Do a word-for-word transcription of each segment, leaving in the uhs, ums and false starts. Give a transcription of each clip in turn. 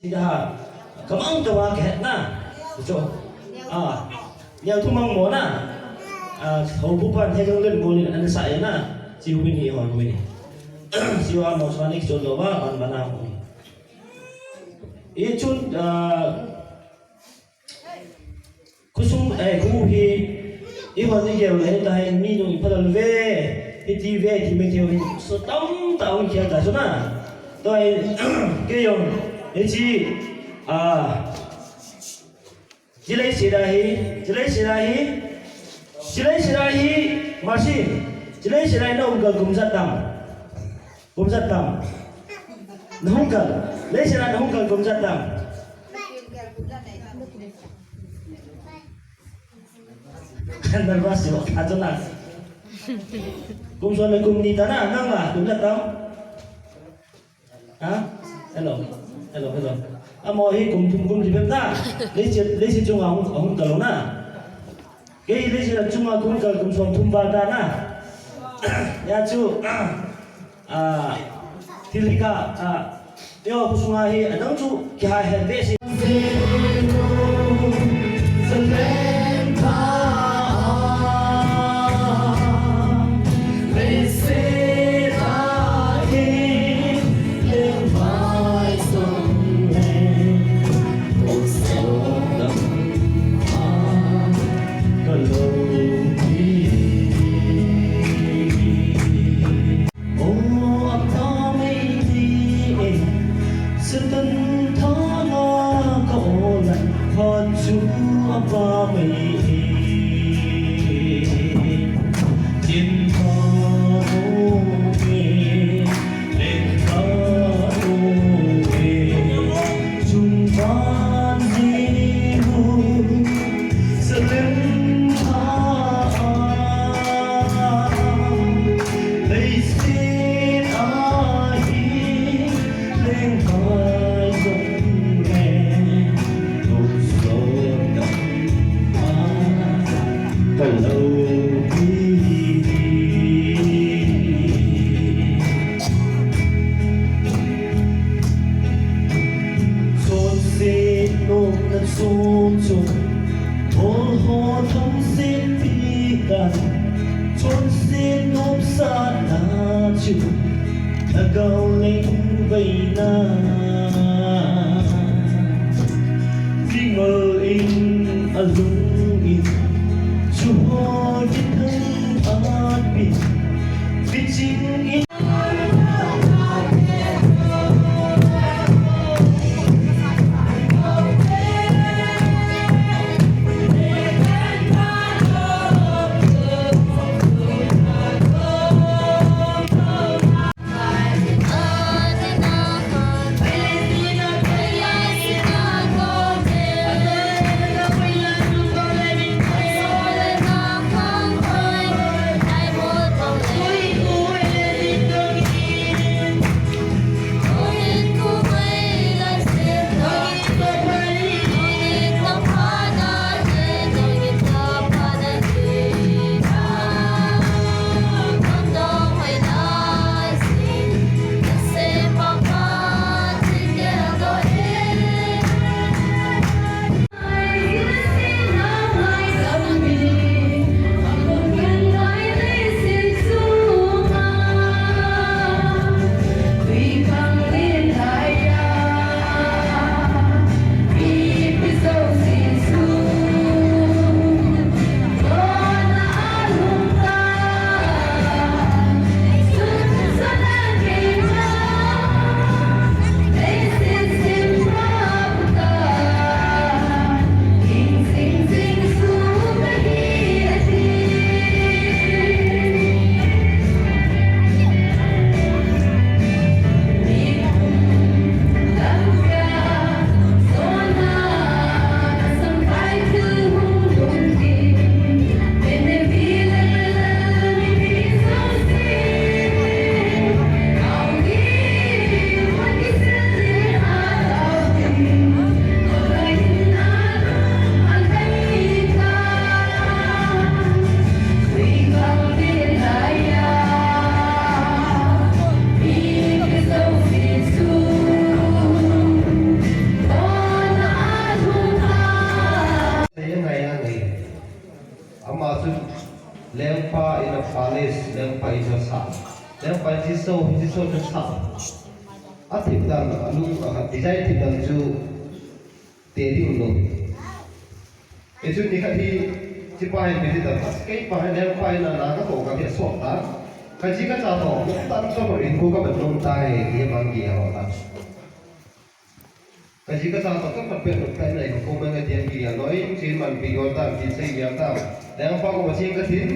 Sida ha, kamang tawa kahet na. Cho. Ah, ya tu mang mo na. Ah, ho bu pan he jong len mo ni na sa ya na. Si hu ni ho ni. Si wa mo sa ni cho lo ba ban ban na mo. I chun, ah, Khosung, eh, khu hi, i hon i gel le, ta hi mi nung i phalal ve, hiti ve, ti me keu hi, so tam ta ung kia ta so na. To ai, kei jong, hichi, ah, chilei sida hi, chilei sida hi, chilei sida hi, masi, chilei sida hi na um kal kum jat tam. Kum jat tam. Na hung kal. Leisida na hung kal kum jat tam. Nervous jo, ajo na. Kum som le kum ni ta na, nang la, kum jat tam. Ha? Hello. Hello, hello. Amo hi kum thum kum li bep na. Leisi, leisi chunga hung, hung kal na. Kei leisi chunga kum kal kum som thum val ta na. Ya chu, ah, thil hi kha, ah, yo, khosung a hi, adang chu, kihai het ve si. Satan thana ka olan phat chu apa mai e. Tin pa o e, len pa o e, chung pan ji hu, sa len pa a, leiset a hi, leng pa jong le. Chonset nopsatna chu Lhagao lengvaina, mimal in alung in, chu ho kithang atpi, piching in. Pa chu lengpa in a palace, lengpa in a sa. Lengpa in hiche so, hiche so chu sa. A thip dan, a lung, a design thip dan chu te ding um lou. Hichun nikhat hi, hichepa hin mi ti dan, keipa hin lengpa in a na ka toh ka ti a sot ta. Ka ji ka cha toh, tan so ko in ko ka ban lom ta he, ti bang ki a ho ta. Ka ji ka cha toh ka pat pet lom ta in a in ko man ka ti a ki a loi, chin man pi gol ta, chin sei gel ta. Lengpa ko ba chin ka tin.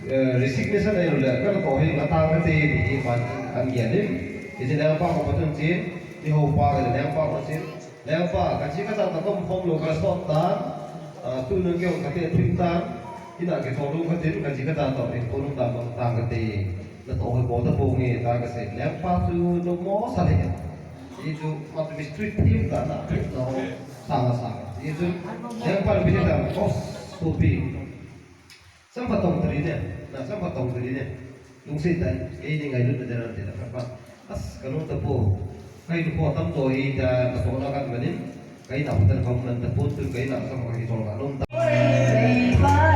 Eh, resignation ahi le, ka toh hi nga tang kate, ti hi man an gel in. Hiche lengpa ko pa chun chin, ni ho pa ka lengpa ko chin. Lengpa, ka ji ka cha toh ka um khom lou ka sot ta. Ah, tu nung keu kate thim ta. Ina ke toh lou ka tin, ka ji ka cha toh in ko lou ta bang tang kate. Na toh hi bol ta bou nge ta ka sei. Lengpa chu lou mo sa le. Hichu, ma tu mistreat thim ta na, na ho. Sang a sang. Hichu, lengpa pi ta, boss, to be. Sampha tong tari ne, na sampha tong tari ne. Lungset tah in, kei ni ngailutna ding ahi ti na khat pa. As, ka lung tapou. Ka in ko tam to hi ta, ka tohna kan manin. Ka in a hotel ka um man tapon tun, ka in a sampha hi tol ka lung ta.